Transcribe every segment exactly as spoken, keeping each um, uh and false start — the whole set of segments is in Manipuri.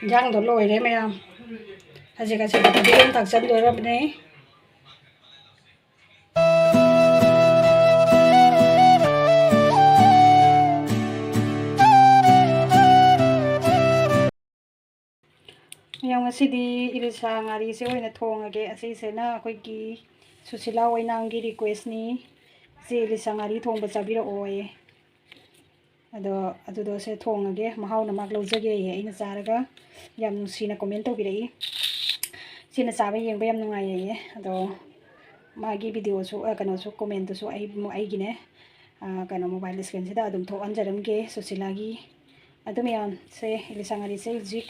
ꯏꯟꯖꯥꯡꯗꯣ ꯂꯣꯏꯔꯦ ꯃꯌꯥꯝ꯫ ꯍꯧꯖꯤꯛ ꯑꯁꯤꯗ ꯐꯗꯤꯒꯣꯝ ꯊꯥꯛꯆꯟꯗꯣꯔꯕꯅꯦ꯫ ꯃꯌꯥꯝ, ꯉꯁꯤꯗꯤ ꯏꯂꯤꯁꯥ ꯉꯥꯔꯤꯁꯦ ꯑꯣꯏꯅ ꯊꯣꯡꯉꯒꯦ꯫ ꯑꯁꯤꯁꯤꯅ ꯑꯩꯈꯣꯏꯒꯤ ꯁꯨꯁꯤꯂꯥ ꯑꯣꯏꯅꯥꯝꯒꯤ request ꯅꯤ꯫ "ꯏꯆꯦ, ꯏꯂꯤꯁꯥ ꯉꯥꯔꯤ ꯊꯣꯡꯕ ꯆꯥꯕꯤꯔꯛꯑꯣꯌꯦ꯫" ꯑꯗꯣ ꯑꯗꯨꯗꯣ ꯁꯦ ꯊꯣꯡꯉꯒꯦ, ꯃꯍꯥꯎꯅ ꯃꯥꯛ ꯂꯧꯖꯒꯦꯌꯦ꯫ ꯑꯩꯅ ꯆꯥꯔꯒ ꯌꯥꯝ ꯅꯨꯡꯁꯤꯅ comment ꯇꯧꯕꯤꯔꯛꯏ꯫ "ꯏꯆꯦꯅ ꯆꯥꯕ ꯌꯦꯡꯕ ꯌꯥꯝ ꯅꯨꯡꯉꯥꯏꯌꯦꯌꯦ꯫" ꯑꯗꯣ ꯃꯥꯒꯤ video ꯁꯨ, ꯑ, ꯀꯩꯅꯣꯁꯨ, comment ꯁꯨ ꯑꯩ, ꯑꯩꯒꯤꯅꯦ, ꯑ, ꯀꯩꯅꯣ, mobile screen ꯁꯤꯗ ꯑꯗꯨꯝ ꯊꯣꯛꯍꯟꯖꯔꯝꯒꯦ ꯁꯨꯁꯤꯂꯥꯒꯤ꯫ ꯑꯗꯨ ꯃꯌꯥꯝꯁꯦ, ꯏꯂꯤꯁꯥ ꯉꯥꯔꯤꯁꯦ ꯍꯧꯖꯤꯛ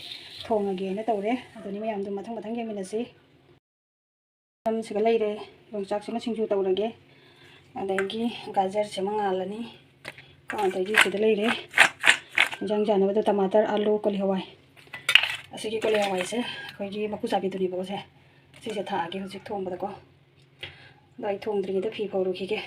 ꯊꯣꯡꯉꯒꯦꯅ ꯇꯧꯔꯦ꯫ ꯑꯗꯨꯅꯤ ꯃꯌꯥꯝꯗꯣ ꯃꯊꯪ ꯃꯊꯪ ꯌꯦꯡꯃꯤꯟꯅꯁꯤ꯫ ꯁꯤꯒ ꯂꯩꯔꯦ꯫ ꯌꯣꯡꯆꯥꯛꯁꯤꯃ ꯁꯤꯡꯖꯨ ꯇꯧꯔꯒꯦ꯫ ꯑꯗꯒꯤ ꯒꯥꯖꯔꯁꯤꯃ ꯉꯥꯜꯂꯅꯤ꯫ ꯑꯗꯒꯤ ꯁꯤꯗ ꯂꯩꯔꯦ ꯏꯟꯖꯥꯡ ꯆꯥꯅꯕꯗ ꯇꯃꯥꯇꯔ, ꯑꯥꯂꯨ, ꯀꯣꯂꯤ ꯍꯋꯥꯏ꯫ ꯑꯁꯤꯒꯤ ꯀꯣꯂꯤ ꯍꯋꯥꯏꯁꯦ ꯑꯩꯈꯣꯏꯒꯤ ꯃꯀꯨ ꯆꯥꯕꯤꯗꯨꯅꯦꯕꯀꯣ ꯁꯦ꯫ ꯁꯤꯁꯦ ꯊꯥꯛꯑꯒꯦ ꯍꯧꯖꯤꯛ ꯊꯣꯡꯕꯗꯀꯣ꯫ ꯑꯗꯣ ꯑꯩ ꯊꯣꯡꯗ꯭ꯔꯤꯉꯩꯗ ꯐꯤ ꯐꯧꯔꯨꯈꯤꯒꯦ꯫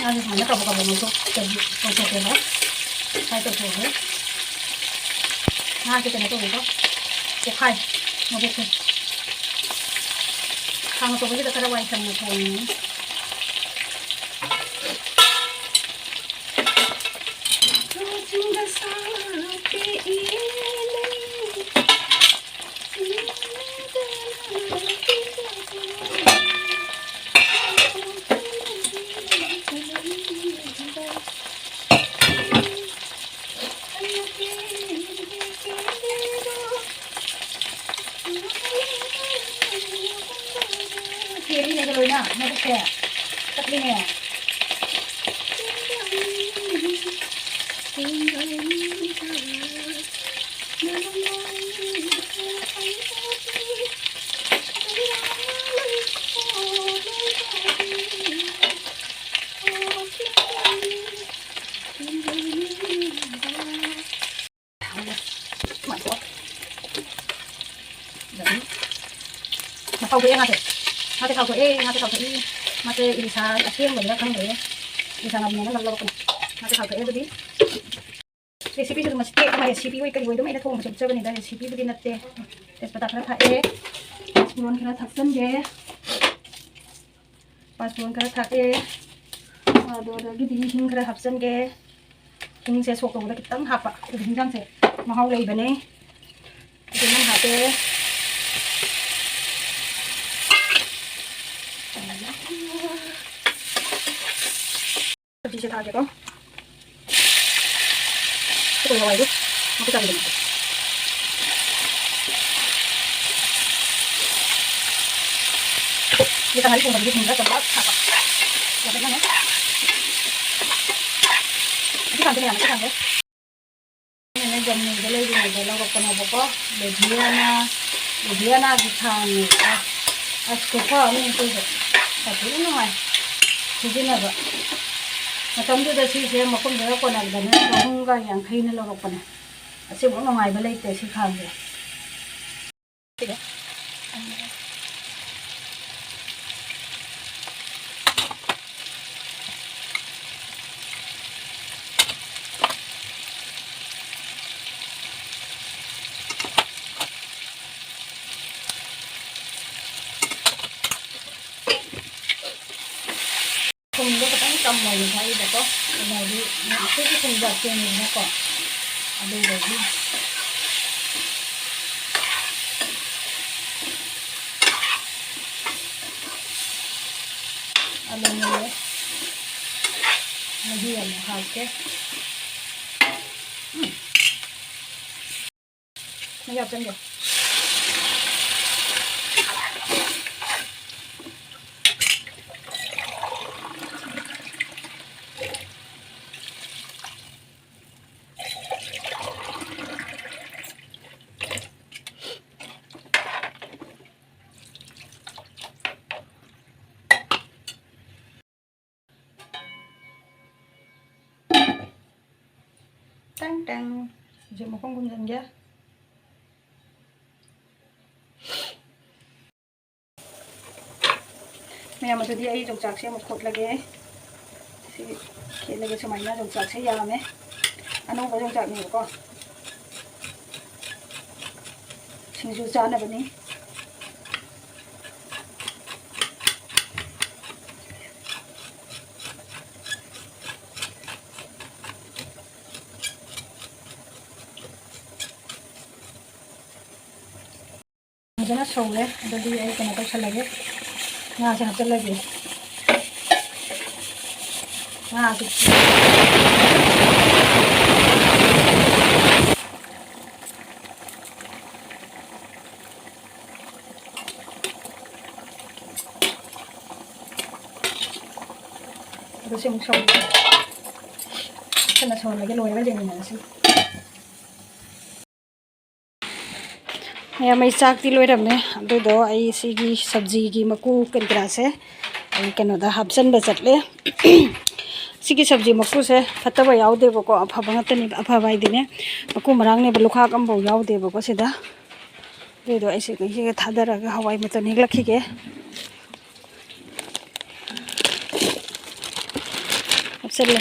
ꯉꯥꯁꯦ ꯁꯨꯃꯥꯏꯅ ꯀꯕꯣꯛ ꯀꯕꯣꯛ ꯉꯧꯊꯣꯛ-, ꯇꯧꯊꯣꯛꯀꯦꯕ꯫ ꯐ꯭ꯔꯥꯏ ꯇꯧꯊꯣꯛꯑꯒꯦ꯫ ꯉꯥꯁꯦ ꯀꯩꯅꯣ ꯇꯧꯋꯦꯀꯣ, ꯄꯣꯛꯈꯥꯏ, ꯃꯕꯨꯛꯁꯦ꯫ ꯈꯥꯡ ꯑꯆꯧꯕꯁꯤꯗ ꯈꯔ ꯋꯥꯏ ꯁꯪꯅ ꯊꯣꯡꯉꯤꯅꯤ꯫ ꯃꯕꯨꯛꯁꯦ ꯇꯠꯂꯤꯅꯦ꯫ ꯊꯥꯎ ꯊꯣꯛꯑꯦ ꯉꯥꯁꯦ꯫ ꯉꯥꯁꯦ ꯊꯥꯎ ꯊꯣꯛꯑꯦ, ꯉꯥꯁꯦ ꯊꯥꯎ ꯊꯣꯛꯏ꯫ ꯉꯥꯁꯦ ꯏꯂꯤꯁꯥ ꯑꯁꯦꯡꯕꯗꯨꯔ ꯈꯪꯗ꯭ꯔꯦ꯫ ꯏꯂꯤꯁꯥ ꯉꯥꯃꯤ ꯍꯥꯏꯅ ꯂꯧꯔꯛꯄꯅꯦ꯫ ꯉꯥꯁꯦ ꯊꯥꯎ ꯊꯣꯛꯑꯦ ꯑꯗꯨꯗꯤ꯫ ꯔꯦꯁꯤꯄꯤꯁꯨ ꯑꯗꯨꯝ ꯃꯁꯤ ꯇꯦꯛ ꯑꯃ ꯔꯦꯁꯤꯄꯤ ꯑꯣꯏ ꯀꯔꯤ ꯑꯣꯏ ꯑꯗꯨꯝ ꯑꯩꯅ ꯊꯣꯡꯕꯁꯨ ꯎꯠꯆꯕꯅꯤꯗ꯫ ꯔꯦꯁꯤꯄꯤꯕꯨꯗꯤ ꯅꯠꯇꯦ꯫ ꯇꯦꯖꯄꯇꯥ ꯈꯔ ꯊꯥꯛꯑꯦ꯫ ꯄꯥꯁꯄꯣꯔꯟ ꯈꯔ ꯊꯥꯛꯆꯟꯒꯦ꯫ ꯄꯥꯁꯄꯣꯔꯟ ꯈꯔ ꯊꯥꯛꯑꯦ꯫ ꯑꯗꯣ ꯑꯗꯒꯤꯗꯤ ꯍꯤꯡ ꯈꯔ ꯍꯥꯞꯆꯟꯒꯦ꯫ ꯍꯤꯡꯁꯦ ꯁꯣꯛ ꯇꯧꯕꯗ ꯈꯤꯇꯪ ꯍꯥꯞꯄ꯫ ꯑꯗꯨꯒ ꯍꯤꯟꯖꯥꯡꯁꯦ ꯃꯍꯥꯎ ꯂꯩꯕꯅꯦ꯫ ꯈꯤꯇꯪ ꯍꯥꯞꯄꯦ꯫ ꯁꯤꯁꯦ ꯊꯥꯛꯑꯒꯦꯀꯣ꯫ ꯁꯤꯗ ꯍꯋꯥꯏꯗꯨ ꯃꯀꯨ ꯆꯥꯕꯤꯗꯨꯅꯤ꯫ ꯁꯤ ꯇꯪꯍꯜꯂꯤ ꯊꯣꯡꯕꯒꯤ ꯊꯨꯝ ꯈꯔ ꯆꯝꯂꯞ ꯊꯥꯛꯄ꯫ ꯌꯥꯝ ꯐꯖꯅ꯫ ꯑꯁꯤ ꯊꯥꯡꯁꯦ ꯃꯌꯥꯝ ꯑꯁꯤ ꯊꯥꯡꯁꯦ꯫ ꯑꯩꯅꯅꯦ ꯖꯝꯃꯨꯗ ꯂꯩꯔꯤꯉꯩꯗ ꯂꯧꯔꯛꯄꯅꯦꯕꯀꯣ꯫ ꯂꯨꯙꯤꯌꯥꯅꯥ, ꯂꯨꯙꯤꯌꯥꯅꯥꯒꯤ ꯊꯥꯎꯅꯦꯕꯀꯣ꯫ ꯑꯁ, ꯈꯨꯐ ꯑꯃꯅꯤ ꯁꯤꯁꯦ꯫ ꯁꯥꯊꯤꯅ ꯅꯨꯡꯉꯥꯏ ꯁꯤꯖꯤꯟꯅꯕ꯫ ꯃꯇꯝꯗꯨꯗ ꯁꯤꯁꯦ ꯃꯈꯨꯝꯗꯨꯗ ꯀꯣꯟꯅꯕꯗꯅꯦ ꯆꯍꯨꯝꯒ ꯌꯥꯡꯈꯩꯅ ꯂꯧꯔꯛꯄꯅꯦ꯫ ꯑꯁꯤꯃꯨꯛ ꯅꯨꯡꯉꯥꯏꯕ ꯂꯩꯇꯦ ꯁꯤ ꯈꯥꯡꯁꯦ꯫ ꯊꯨꯝꯗꯣ ꯈꯤꯇꯪ ꯆꯝꯅ ꯑꯣꯏꯅ ꯊꯥꯛꯏꯕꯀꯣ꯫ ꯀꯩꯅꯣꯗꯤ, ꯑꯩꯈꯣꯏꯒꯤ ꯊꯨꯝ ꯖꯥꯠ ꯊꯣꯡꯉꯤꯗꯅꯀꯣ꯫ ꯑꯗꯨꯗꯒꯤ ꯑꯂꯨ ꯃꯨꯜꯂꯦ꯫ ꯃꯍꯤ ꯑꯃꯨꯛ ꯍꯥꯞꯀꯦ꯫ ꯎꯝ꯫ ꯃꯍꯤ ꯍꯥꯞꯆꯟꯒꯦ꯫ ꯇꯦꯡ꯫ ꯍꯧꯖꯤꯛ ꯃꯈꯨꯝ ꯈꯨꯝꯖꯤꯟꯒꯦ꯫ ꯃꯌꯥꯝ, ꯑꯗꯨꯗꯤ ꯑꯩ ꯌꯣꯡꯆꯥꯛꯁꯦ ꯑꯃꯨꯛ ꯈꯣꯠꯂꯒꯦ꯫ ꯁꯤ ꯈꯦꯠꯂꯒꯦ꯫ ꯁꯨꯃꯥꯏꯅ ꯌꯣꯡꯆꯥꯛꯁꯦ ꯌꯥꯝꯃꯦ꯫ ꯑꯅꯧꯕ ꯌꯣꯡꯆꯥꯛꯅꯦꯕꯀꯣ꯫ ꯁꯤꯡꯖꯨ ꯆꯥꯅꯕꯅꯤ꯫ ꯐꯖꯅ ꯁꯧꯔꯦ꯫ ꯑꯗꯨꯗꯤ ꯑꯩ ꯀꯩꯅꯣ ꯇꯧꯁꯜꯂꯒꯦ, ꯉꯥꯁꯦ ꯍꯥꯞꯆꯜꯂꯒꯦ꯫ ꯉꯥꯁꯦ ꯑꯗꯨꯁꯨ ꯑꯃꯨꯛ ꯁꯧꯔꯦ꯫ ꯐꯖꯅ ꯁꯧꯍꯜꯂꯒꯦ, ꯂꯣꯏꯔꯒ ꯌꯦꯡꯃꯤꯟꯅꯔꯁꯤ꯫ ꯃꯌꯥꯝ, ꯑꯩ ꯆꯥꯛꯇꯤ ꯂꯣꯏꯔꯝꯃꯦ꯫ ꯑꯗꯨꯗꯣ ꯑꯩ ꯁꯤꯒꯤ ꯁꯕꯖꯤꯒꯤ ꯃꯀꯨ ꯀꯔꯤ ꯀꯔꯥꯁꯦ ꯑꯩ ꯀꯩꯅꯣꯗ ꯍꯥꯞꯆꯤꯟꯕ ꯆꯠꯂꯦ꯫ ꯁꯤꯒꯤ ꯁꯕꯖꯤ ꯃꯀꯨꯁꯦ ꯐꯠꯇꯕ ꯌꯥꯎꯗꯦꯕꯀꯣ, ꯑꯐꯕ ꯉꯥꯛꯇꯅꯦꯕ꯫ ꯑꯐꯕ ꯍꯥꯏꯗꯤꯅꯦ, ꯃꯀꯨ ꯃꯔꯥꯡꯅꯦꯕ, ꯂꯨꯈꯥꯛ ꯑꯃꯐꯥꯎ ꯌꯥꯎꯗꯦꯕꯀꯣ ꯁꯤꯗ꯫ ꯑꯗꯨꯗꯣ ꯑꯩꯁꯦ ꯁꯤꯒ ꯊꯥꯗꯔꯒ ꯍꯋꯥꯏ ꯃꯇꯣꯟ ꯍꯦꯛꯂꯛꯈꯤꯒꯦ꯫ ꯍꯥꯞꯆꯜꯂꯦ꯫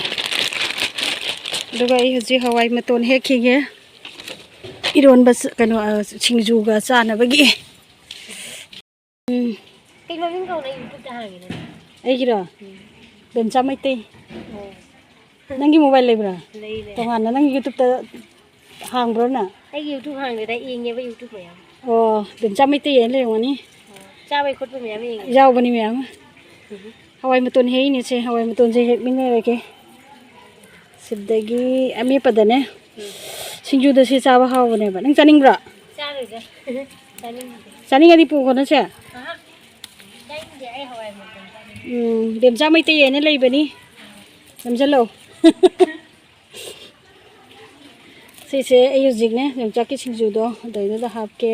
ꯑꯗꯨꯒ ꯑꯩ ꯍꯧꯖꯤꯛ ꯍꯋꯥꯏ ꯃꯇꯣꯟ ꯍꯦꯛꯈꯤꯒꯦ꯫ ꯏꯔꯣꯟꯕ ꯆ-, ꯀꯩꯅꯣ, ꯑ, ꯁꯤꯡꯖꯨꯒ ꯆꯥꯅꯕꯒꯤ꯫ ꯎꯝ꯫ ꯀꯩ ꯃꯃꯤꯡ ꯀꯧꯅ YouTube-ꯇ ꯍꯥꯡꯉꯤꯅꯣ? ꯑꯩꯒꯤꯔꯣ? ꯎꯝ꯫ ꯕꯦꯝꯆꯥ ꯃꯩꯇꯩ꯫ ꯑꯣ꯫ ꯅꯪꯒꯤ mobile ꯂꯩꯕ꯭ꯔꯥ? ꯂꯩ, ꯂꯩ꯫ ꯇꯣꯉꯥꯟꯅ ꯅꯪꯒꯤ YouTube-ꯇ ꯍꯥꯡꯕ꯭ꯔꯣ ꯅꯪ? ꯑꯩꯒꯤ YouTube ꯍꯥꯡꯗꯦꯗ, ꯌꯦꯡꯉꯦꯕ YouTube ꯃꯌꯥꯝ꯫ ꯑꯣ, ꯕꯦꯝꯆꯥ ꯃꯩꯇꯩ ꯍꯥꯏꯅ ꯂꯩꯔꯝꯒꯅꯤ꯫ ꯑꯣ, ꯆꯥꯕꯩ ꯈꯣꯠꯄ ꯃꯌꯥꯝ ꯌꯦꯡꯉꯦ꯫ ꯌꯥꯎꯕꯅꯤ ꯃꯌꯥꯝ꯫ ꯎꯝ꯫ ꯍꯋꯥꯏ ꯃꯇꯣꯟ ꯍꯦꯛꯏꯅꯦ ꯁꯦ, ꯍꯋꯥꯏ ꯃꯇꯣꯟꯁꯦ ꯍꯦꯛꯃꯤꯟꯅꯔꯒꯦ꯫ ꯁꯤꯗꯒꯤ ꯑꯃꯦꯠꯄꯗꯅꯦ, ꯎꯝ꯫ ꯁꯤꯡꯖꯨꯗ ꯁꯤ ꯆꯥꯕ ꯍꯥꯎꯕꯅꯦꯕ꯫ ꯅꯪ ꯆꯥꯅꯤꯡꯕ꯭ꯔꯣ? ꯆꯥꯔꯣꯏꯗ꯫ ꯆꯥꯅꯤꯡꯗꯦ꯫ ꯆꯥꯅꯤꯡꯉꯗꯤ ꯄꯨꯈꯣꯅꯁꯦ꯫ ꯑꯍꯥ꯫ ꯆꯥꯅꯤꯡꯗꯦ, ꯑꯩ ꯍꯋꯥꯏ ꯃꯇꯣꯟ ꯆꯥꯅꯤꯡꯉꯦ꯫ ꯎꯝ, ꯕꯦꯝꯆꯥ ꯃꯩꯇꯩ ꯍꯥꯏꯅ ꯂꯩꯕꯅꯤ꯫ ꯅꯝꯁꯤꯜꯂꯣ꯫ ꯁꯤꯁꯦ ꯑꯩ ꯍꯧꯖꯤꯛꯅꯦ ꯌꯣꯡꯆꯥꯛꯀꯤ ꯁꯤꯡꯖꯨꯗꯣ ꯑꯗꯩꯗꯨꯗ ꯍꯥꯞꯀꯦ꯫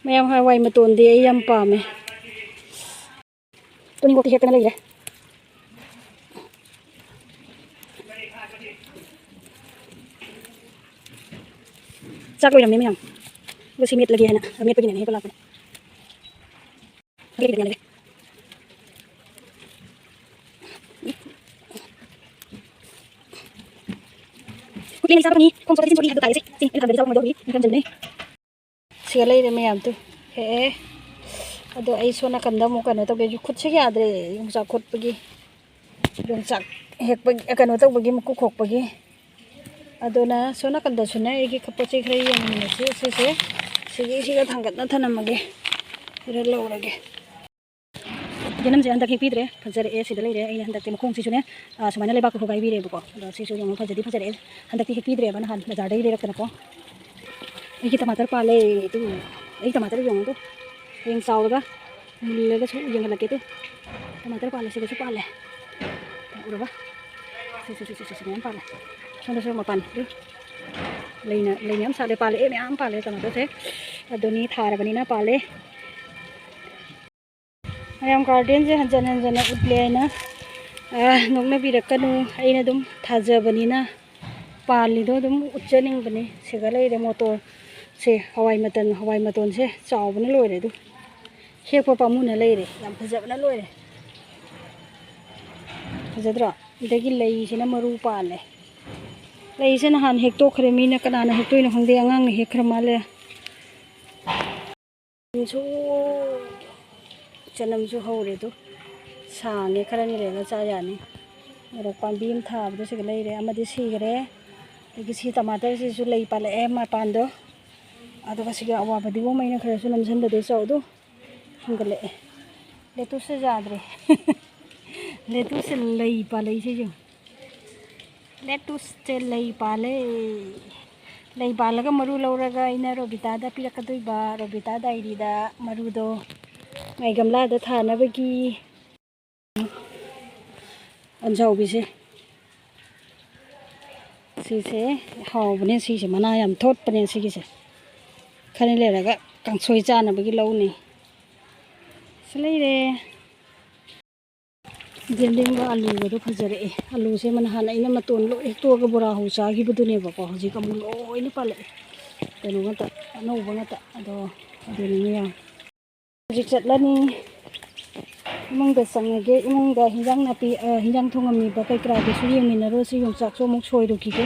ꯃꯌꯥꯝ, ꯍꯋꯥꯏ ꯃꯇꯣꯟꯗꯤ ꯑꯩ ꯌꯥꯝ ꯄꯥꯝꯃꯦ꯫ ꯇꯨꯅꯤꯡꯈꯣꯛꯇꯤ ꯍꯦꯛꯇꯅ ꯂꯩꯔꯦ꯫ ꯆꯥꯛ ꯂꯣꯏꯔꯝꯃꯦ ꯃꯌꯥꯝ꯫ ꯑꯗꯨꯒ ꯁꯤ ꯃꯦꯠꯂꯒꯦ ꯍꯥꯏꯅ ꯃꯦꯠꯄꯒꯤꯅꯦ ꯍꯦꯛꯄ ꯂꯥꯛꯄꯅꯦ꯫ ꯈꯨꯠꯂꯦꯟ ꯆꯥꯕꯅꯤ, ꯈꯣꯡ ꯆꯣꯠꯂꯗꯤ ꯆꯤꯟ ꯆꯣꯠꯂꯤ ꯍꯥꯏꯕꯗꯨ ꯇꯥꯔꯦ꯫ ꯁꯤ, ꯁꯤ, ꯑꯩꯅ ꯊꯝꯕꯗꯤ ꯆꯥꯎ ꯉꯝꯃꯣꯏꯗꯧꯔꯤ, ꯏꯟꯊꯝꯖꯟꯕꯅꯤ꯫ ꯁꯤꯒ ꯂꯩꯔꯦ ꯃꯌꯥꯝꯗꯨ꯫ ꯍꯦꯛꯑꯦ꯫ ꯑꯗꯣ ꯑꯩ ꯁꯣꯝ ꯅꯥꯀꯟꯗ ꯑꯃꯨꯛ ꯀꯩꯅꯣ ꯇꯧꯒꯦ꯫ ꯈꯨꯠꯁꯦ ꯌꯥꯗ꯭ꯔꯦ, ꯌꯣꯡꯆꯥꯛ ꯈꯣꯠꯄꯒꯤ꯫ ꯌꯣꯡꯆꯥꯛ ꯍꯦꯛꯄꯒꯤ, ꯀꯩꯅꯣ ꯇꯧꯕꯒꯤ, ꯃꯀꯨ ꯈꯣꯛꯄꯒꯤ꯫ ꯑꯗꯨꯅ ꯁꯣꯝ ꯅꯥꯀꯟꯗꯁꯨꯅꯦ ꯑꯩꯒꯤ ꯄꯣꯠ ꯆꯩ ꯈꯔ ꯌꯦꯡꯃꯤꯟꯅꯁꯤ꯫ ꯁꯤꯁꯦ, ꯁꯤꯒꯤ, ꯁꯤꯒ ꯊꯥꯡꯒꯠꯅ ꯊꯅꯝꯃꯒꯦ꯫ ꯁꯤꯗ ꯂꯧꯔꯒꯦ꯫ ꯌꯦꯅꯝꯁꯦ ꯍꯟꯗꯛ ꯍꯦꯛꯄꯤꯗ꯭ꯔꯦ, ꯐꯖꯔꯛꯑꯦ꯫ ꯁꯤꯗ ꯂꯩꯔꯦ꯫ ꯑꯩꯅ ꯍꯟꯗꯛꯇꯤ ꯃꯈꯣꯡꯁꯤꯁꯨꯅꯦ, ꯑ, ꯁꯨꯃꯥꯏꯅ ꯂꯩꯕꯥꯛꯀ ꯍꯣꯒꯥꯏꯕꯤꯔꯦꯕꯀꯣ꯫ ꯑꯗꯣ ꯁꯤꯁꯨ ꯌꯦꯡꯉꯨ, ꯐꯖꯗꯤ ꯐꯖꯔꯛꯑꯦ꯫ ꯍꯟꯗꯛꯇꯤ ꯍꯦꯛꯄꯤꯗ꯭ꯔꯦꯕ, ꯅꯍꯥꯟ ꯕꯖꯥꯔꯗꯒꯤ ꯂꯩꯔꯛꯇꯅꯀꯣ꯫ ꯑꯩꯒꯤ ꯇꯃꯥꯇꯔ ꯄꯥꯜꯂꯦ꯫ ꯑꯗꯨ ꯑꯩ ꯇꯃꯥꯇꯔ ꯌꯦꯡꯉꯨ꯫ ꯑꯗꯨ ꯍꯌꯦꯡ ꯆꯥꯎꯔꯒ ꯃꯨꯜꯂꯒꯁꯨ ꯌꯦꯡꯍꯜꯂꯛꯀꯦ꯫ ꯑꯗꯨ ꯇꯃꯥꯇꯔ ꯄꯥꯜꯂꯦ꯫ ꯁꯤꯗꯁꯨ ꯄꯥꯜꯂꯦ꯫ ꯎꯔꯕ? ꯁꯤ, ꯁꯤ, ꯁꯤ, ꯁꯤ, ꯁꯤ, ꯁꯤ ꯃꯌꯥꯝ ꯄꯥꯜꯂꯦ꯫ ꯁꯣꯝꯗꯁꯨ ꯃꯄꯥꯟ꯫ ꯑꯗꯨ ꯂꯩꯅ, ꯂꯩ ꯃꯌꯥꯝ ꯁꯥꯠꯂꯦ, ꯄꯥꯜꯂꯦ꯫ ꯑꯦ, ꯃꯌꯥꯝ ꯄꯥꯜꯂꯦ ꯇꯃꯥꯇꯔꯁꯦ꯫ ꯑꯗꯨꯅꯤ, ꯊꯥꯔꯕꯅꯤꯅ ꯄꯥꯜꯂꯦ꯫ ꯃꯌꯥꯝ ꯒꯥꯔꯗꯦꯟꯁꯦ ꯍꯟꯖꯟ ꯍꯟꯖꯟꯅ ꯎꯠꯂꯦ ꯍꯥꯏꯅ, ꯑ, ꯅꯣꯛꯅꯕꯤꯔꯛꯀꯅꯨ꯫ ꯑꯩꯅ ꯑꯗꯨꯝ ꯊꯥꯖꯕꯅꯤꯅ ꯄꯥꯜꯂꯤꯗꯣ ꯑꯗꯨꯝ ꯎꯠꯆꯅꯤꯡꯕꯅꯤ꯫ ꯁꯤꯒ ꯂꯩꯔꯦ ꯃꯣꯇꯣꯔꯁꯦ, ꯍꯋꯥꯏ ꯃꯇꯟ, ꯍꯋꯥꯏ ꯃꯇꯣꯟꯁꯦ ꯆꯥꯎꯕꯅ ꯂꯣꯏꯔꯦ꯫ ꯑꯗꯨ ꯍꯦꯛꯄ ꯄꯥꯝꯃꯨꯅ ꯂꯩꯔꯦ, ꯌꯥꯝ ꯐꯖꯕꯅ ꯂꯣꯏꯔꯦ꯫ ꯐꯖꯗ꯭ꯔꯣ? ꯑꯗꯒꯤ ꯂꯩꯁꯤꯅ ꯃꯔꯨ ꯄꯥꯜꯂꯦ꯫ ꯂꯩꯁꯦ ꯅꯍꯥꯟ ꯍꯦꯛꯇꯣꯛꯈ꯭ꯔꯦ ꯃꯤꯅ, ꯀꯅꯥꯅ ꯍꯦꯛꯇꯣꯛꯏꯅꯣ ꯈꯪꯗꯦ, ꯑꯉꯥꯡꯅ ꯍꯦꯛꯈ꯭ꯔ ꯃꯥꯜꯂꯦ꯫ ꯆꯅꯝꯁꯨ, ꯆꯅꯝꯁꯨ ꯍꯧꯔꯦ ꯑꯗꯨ꯫ ꯁꯥꯡꯉꯦ, ꯈꯔꯅꯤ ꯂꯩꯔꯒ ꯆꯥ ꯌꯥꯅꯤ꯫ ꯃꯣꯔꯣꯛ ꯄꯥꯝꯕꯤ ꯑꯃ ꯊꯥꯕꯗꯣ ꯁꯤꯒ ꯂꯩꯔꯦ, ꯑꯃꯗꯤ ꯁꯤꯈꯔꯦ꯫ ꯑꯗꯒꯤ ꯁꯤ ꯇꯃꯥꯇꯔꯁꯤꯁꯨ ꯂꯩ ꯄꯥꯜꯂꯛꯑꯦ ꯃꯄꯥꯟꯗꯣ꯫ ꯑꯗꯨꯒ ꯁꯤꯒꯤ ꯑꯋꯥ ꯐꯗꯤꯒꯣꯝ ꯑꯩꯅ ꯈꯔꯁꯨ ꯅꯝꯁꯤꯟꯕꯗꯣ ꯆꯥꯎꯗꯣ ꯍꯦꯟꯒꯠꯂꯛꯑꯦ꯫ ꯂꯦꯇꯨꯁꯁꯦ ꯌꯥꯗ꯭ꯔꯦ꯫ ꯂꯦꯇꯨꯁꯁꯦ ꯂꯩ ꯄꯥꯜꯂꯛꯏꯁꯦ ꯌꯦꯡꯉꯨ꯫ ꯂꯦꯇꯨꯁꯁꯦ ꯂꯩ ꯄꯥꯜꯂꯦ꯫ ꯂꯩ ꯄꯥꯜꯂꯒ ꯃꯔꯨ ꯂꯧꯔꯒ ꯑꯩꯅ ꯔꯣꯕꯤꯇꯥꯗ ꯄꯤꯔꯛꯀꯗꯣꯏꯕ, ꯔꯣꯕꯤꯇꯥ ꯗꯥꯏꯔꯤꯗ ꯃꯔꯨꯗꯣ ꯃꯥꯏ ꯒꯝꯂꯥꯗ ꯊꯥꯅꯕꯒꯤ꯫ ꯑꯟꯖꯥꯎꯕꯤꯁꯦ꯫ ꯁꯤꯁꯦ ꯍꯥꯎꯕꯅꯦ, ꯁꯤꯁꯦ ꯃꯅꯥ ꯌꯥꯝ ꯊꯣꯠꯄꯅꯦ ꯁꯤꯒꯤꯁꯦ꯫ ꯈꯔ ꯂꯩꯔꯒ ꯀꯥꯡꯁꯣꯏ ꯆꯥꯅꯕꯒꯤ ꯂꯧꯅꯤ꯫ ꯁꯤ ꯂꯩꯔꯦ꯫ ꯌꯦꯟꯗꯦꯝꯒ ꯑꯂꯨꯒꯗꯣ ꯐꯖꯔꯛꯑꯦ꯫ ꯑꯂꯨꯁꯦ ꯃꯅ ꯍꯥꯟꯅ ꯑꯩꯅ ꯃꯇꯣꯟ ꯂꯣꯏ ꯍꯦꯛꯇꯣꯛꯑꯒ ꯕꯣꯔꯥ ꯍꯧ ꯆꯥꯈꯤꯕꯗꯨꯅꯦꯕꯀꯣ, ꯍꯧꯖꯤꯛ ꯑꯃꯨꯛ ꯂꯣꯏꯅ ꯄꯥꯜꯂꯛꯑꯦ꯫ ꯀꯩꯅꯣ ꯉꯥꯛꯇ, ꯑꯅꯧꯕ ꯉꯥꯛꯇ꯫ ꯑꯗꯣ ꯑꯗꯨꯅꯤ ꯃꯌꯥꯝ꯫ ꯍꯧꯖꯤꯛ ꯆꯠꯂꯅꯤ꯫ ꯏꯃꯨꯡꯗ ꯆꯪꯉꯒꯦ꯫ ꯏꯃꯨꯡꯗ ꯍꯤꯟꯖꯥꯡ ꯅꯥꯄꯤ, ꯑ, ꯍꯤꯟꯖꯥꯡ ꯊꯣꯡꯉꯝꯃꯤꯕ ꯀꯩ ꯀꯔꯥꯗꯨꯁꯨ ꯌꯦꯡꯃꯤꯟꯅꯔꯨꯔꯁꯤ꯫ ꯌꯣꯡꯆꯥꯛꯁꯨ ꯑꯃꯨꯛ ꯁꯣꯏꯔꯨꯈꯤꯒꯦ꯫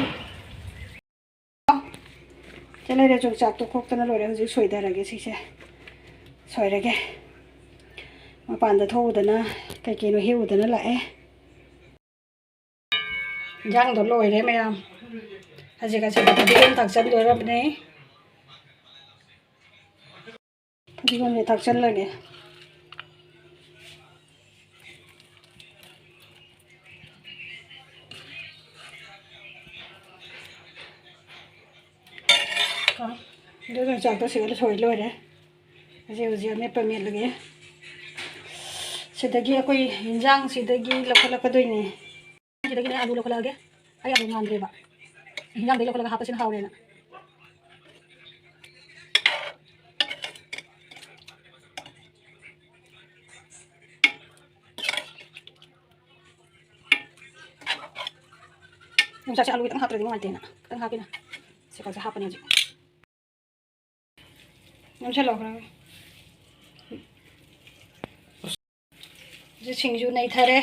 ꯆꯠꯂꯦꯔꯦ, ꯌꯣꯡꯆꯥꯛꯇꯣ ꯈꯣꯛꯇꯅ ꯂꯣꯏꯔꯦ꯫ ꯍꯧꯖꯤꯛ ꯁꯣꯏꯊꯔꯒꯦ ꯁꯤꯁꯦ꯫ ꯁꯣꯏꯔꯒꯦ꯫ ꯃꯄꯥꯟꯗ ꯊꯣꯛꯎꯗꯅ ꯀꯩ ꯀꯩꯅꯣ ꯍꯦꯛꯎꯗꯅ ꯂꯥꯛꯑꯦ꯫ ꯏꯟꯖꯥꯡꯗꯣ ꯂꯣꯏꯔꯦ ꯃꯌꯥꯝ꯫ ꯍꯧꯖꯤꯛ ꯑꯁꯤꯗ ꯐꯗꯤꯒꯣꯝ ꯊꯥꯛꯆꯟꯗꯣꯔꯕꯅꯦ꯫ ꯐꯗꯤꯒꯣꯝꯁꯦ ꯊꯥꯛꯆꯜꯂꯒꯦ꯫ ꯑꯗꯨꯒ ꯌꯣꯡꯆꯥꯛꯇꯣ ꯁꯤꯒ ꯁꯣꯏ ꯂꯣꯏꯔꯦ꯫ ꯍꯧꯖꯤꯛ ꯍꯧꯖꯤꯛ ꯑꯃꯦꯠꯄ ꯃꯦꯠꯂꯒꯦ꯫ ꯁꯤꯗꯒꯤ ꯑꯩꯈꯣꯏ ꯌꯦꯟꯖꯥꯡꯁꯤꯗꯒꯤ ꯂꯧꯈꯠꯂꯛꯀꯗꯣꯏꯅꯦ꯫ ꯁꯤꯗꯒꯤꯅꯦ ꯑꯂꯨ ꯂꯧꯈꯠꯂꯛꯑꯒꯦ꯫ ꯑꯩ ꯑꯂꯨ ꯉꯥꯟꯗ꯭ꯔꯦꯕ꯫ ꯌꯦꯟꯖꯥꯡꯗꯒꯤ ꯂꯧꯈꯠꯂꯒ ꯍꯥꯞꯄꯁꯤꯅ ꯍꯥꯎꯔꯦꯅ꯫ ꯌꯣꯡꯆꯥꯛꯁꯦ ꯑꯂꯨ ꯈꯤꯇꯪ ꯍꯥꯞꯇ꯭ꯔꯗꯤ ꯅꯨꯡꯉꯥꯏꯇꯦꯅ꯫ ꯈꯤꯇꯪ ꯍꯥꯞꯀꯦꯅ꯫ ꯁꯤ ꯈꯛꯁꯦ ꯍꯥꯞꯄꯅꯤ ꯍꯧꯖꯤꯛ꯫ ꯅꯝꯁꯤꯜꯂꯣ ꯈꯔ꯫ ꯍꯧꯖꯤꯛ ꯁꯤꯡꯖꯨ ꯅꯩꯊꯔꯦ꯫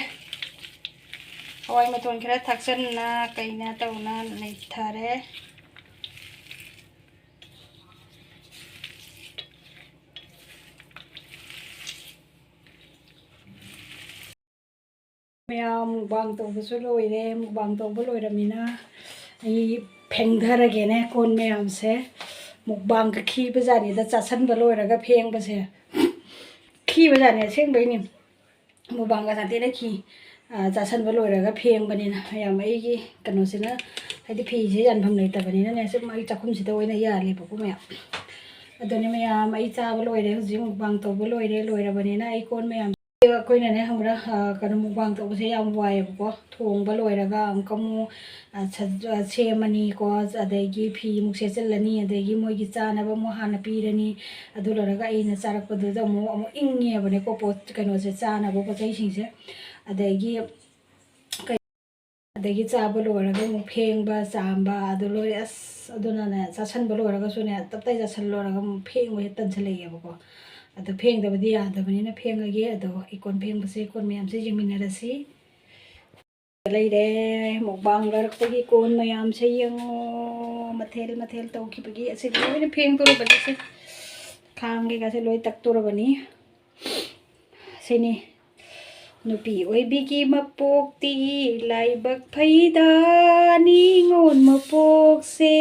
ꯍꯋꯥꯏ ꯃꯇꯣꯟ ꯈꯔ ꯊꯥꯛꯆꯟꯅ ꯀꯩꯅ ꯇꯧꯅ ꯅꯩꯊꯔꯦ꯫ ꯃꯌꯥꯝ ꯃꯨꯛꯕꯥꯡ ꯇꯧꯕꯁꯨ ꯂꯣꯏꯔꯦ꯫ ꯃꯨꯛꯕꯥꯡ ꯇꯧꯕ ꯂꯣꯏꯔꯝꯃꯤꯅ ꯑꯩ ꯐꯦꯡꯊꯔꯒꯦꯅꯦ ꯀꯣꯟ ꯃꯌꯥꯝꯁꯦ꯫ ꯃꯨꯛꯕꯥꯡꯒ ꯈꯤꯕ ꯖꯥꯠꯅꯤꯗ, ꯆꯥꯁꯟꯕ ꯂꯣꯏꯔꯒ ꯐꯦꯡꯕꯁꯦ꯫ ꯈꯤꯕ ꯖꯥꯠꯅꯤ ꯑꯁꯦꯡꯕꯩꯅꯤ꯫ ꯃꯨꯛꯕꯥꯡꯒ ꯁꯥꯟꯇꯦꯅ ꯈꯤ-, ꯑ, ꯆꯥꯁꯟꯕ ꯂꯣꯏꯔꯒ ꯐꯦꯡꯕꯅꯤꯅ ꯃꯌꯥꯝ ꯑꯩꯒꯤ ꯀꯩꯅꯣꯁꯤꯅ, ꯍꯥꯏꯗꯤ ꯐꯤꯁꯦ ꯌꯥꯟꯐꯝ ꯂꯩꯇꯕꯅꯤꯅꯅꯦ, ꯁꯨꯝ ꯑꯩ ꯆꯥꯛꯈꯨꯝꯁꯤꯗ ꯑꯣꯏꯅ ꯌꯥꯜꯂꯦꯕꯀꯣ ꯃꯌꯥꯝ꯫ ꯑꯗꯨꯅꯤ ꯃꯌꯥꯝ, ꯑꯩ ꯆꯥꯕ ꯂꯣꯏꯔꯦ ꯍꯧꯖꯤꯛ, ꯃꯨꯛꯕꯥꯡ ꯇꯧꯕ ꯂꯣꯏꯔꯦ꯫ ꯂꯣꯏꯔꯕꯅꯤꯅ ꯑꯩ ꯀꯣꯟ ꯃꯌꯥꯝ ꯑꯩꯈꯣꯏꯅꯅꯦ, ꯈꯪꯕ꯭ꯔꯥ, ꯑ, ꯀꯩꯅꯣ, ꯃꯨꯛꯕꯥꯡ ꯇꯧꯕꯁꯦ ꯌꯥꯝ ꯋꯥꯏꯌꯦꯕꯀꯣ꯫ ꯊꯣꯡꯕ ꯂꯣꯏꯔꯒ ꯑꯃꯨꯛꯀ ꯑꯃꯨꯛ, ꯑ, ꯁ-, ꯑ, ꯁꯦꯝꯃꯅꯤꯀꯣ, ꯑꯗꯒꯤ ꯐꯤ ꯑꯃꯨꯛ ꯁꯦꯠꯆꯜꯂꯅꯤ, ꯑꯗꯒꯤ ꯃꯣꯏꯒꯤ ꯆꯥꯅꯕ ꯑꯃꯨꯛ ꯍꯥꯟꯅ ꯄꯤꯔꯅꯤ꯫ ꯑꯗꯨ ꯂꯣꯏꯔꯒ ꯑꯩꯅ ꯆꯥꯔꯛꯄꯗꯨꯗ ꯑꯃꯨꯛ, ꯑꯃꯨꯛ ꯏꯪꯉꯦꯕꯅꯦꯀꯣ, ꯄꯣꯠ, ꯀꯩꯅꯣꯁꯦ, ꯆꯥꯅꯕ ꯄꯣꯠ ꯆꯩꯁꯤꯡꯁꯦ꯫ ꯑꯗꯒꯤ ꯑꯗꯒꯤ ꯆꯥꯕ ꯂꯣꯏꯔꯒ ꯑꯃꯨꯛ ꯐꯦꯡꯕ ꯆꯥꯝꯕ ꯑꯗꯨ ꯂꯣꯏ꯫ ꯑꯁ, ꯑꯗꯨꯅꯅꯦ, ꯆꯥꯁꯟꯕ ꯂꯣꯏꯔꯒꯁꯨꯅꯦ, ꯇꯞꯇꯥꯏ ꯆꯥꯁꯟ ꯂꯣꯏꯔꯒ ꯑꯃꯨꯛ ꯐꯦꯡꯕ ꯍꯦꯛ ꯇꯟꯁꯜꯂꯛꯑꯦꯕꯀꯣ꯫ ꯑꯗꯣ ꯐꯦꯡꯗꯕꯗꯤ ꯌꯥꯗꯕꯅꯤꯅ ꯐꯦꯡꯉꯒꯦ꯫ ꯑꯗꯣ ꯑꯩ ꯀꯣꯟ ꯐꯦꯡꯕꯁꯦ, ꯀꯣꯟ ꯃꯌꯥꯝꯁꯦ ꯌꯦꯡꯃꯤꯟꯅꯔꯁꯤ꯫ ꯂꯩꯔꯦ, ꯃꯨꯛꯕꯥꯡ ꯂꯩꯔꯛꯄꯒꯤ ꯀꯣꯟ ꯃꯌꯥꯝꯁꯦ ꯌꯦꯡꯉꯣ, ꯃꯊꯦꯜ ꯃꯊꯦꯜ ꯇꯧꯈꯤꯕꯒꯤ꯫ ꯑꯁꯤ ꯂꯣꯏꯅ ꯐꯦꯡꯗꯣꯔꯕꯅꯤ꯫ ꯁꯦ, ꯈꯥꯡ ꯀꯩꯀꯥꯁꯦ ꯂꯣꯏ ꯇꯛꯇꯣꯔꯕꯅꯤ꯫ ꯁꯤꯅꯤ, ꯅꯨꯄꯤ ꯑꯣꯏꯕꯤꯒꯤ ꯃꯄꯣꯛꯇꯤ ꯂꯥꯏꯕꯛ ꯐꯩꯗ, ꯅꯤꯉꯣꯜ ꯃꯄꯣꯛꯁꯦ꯫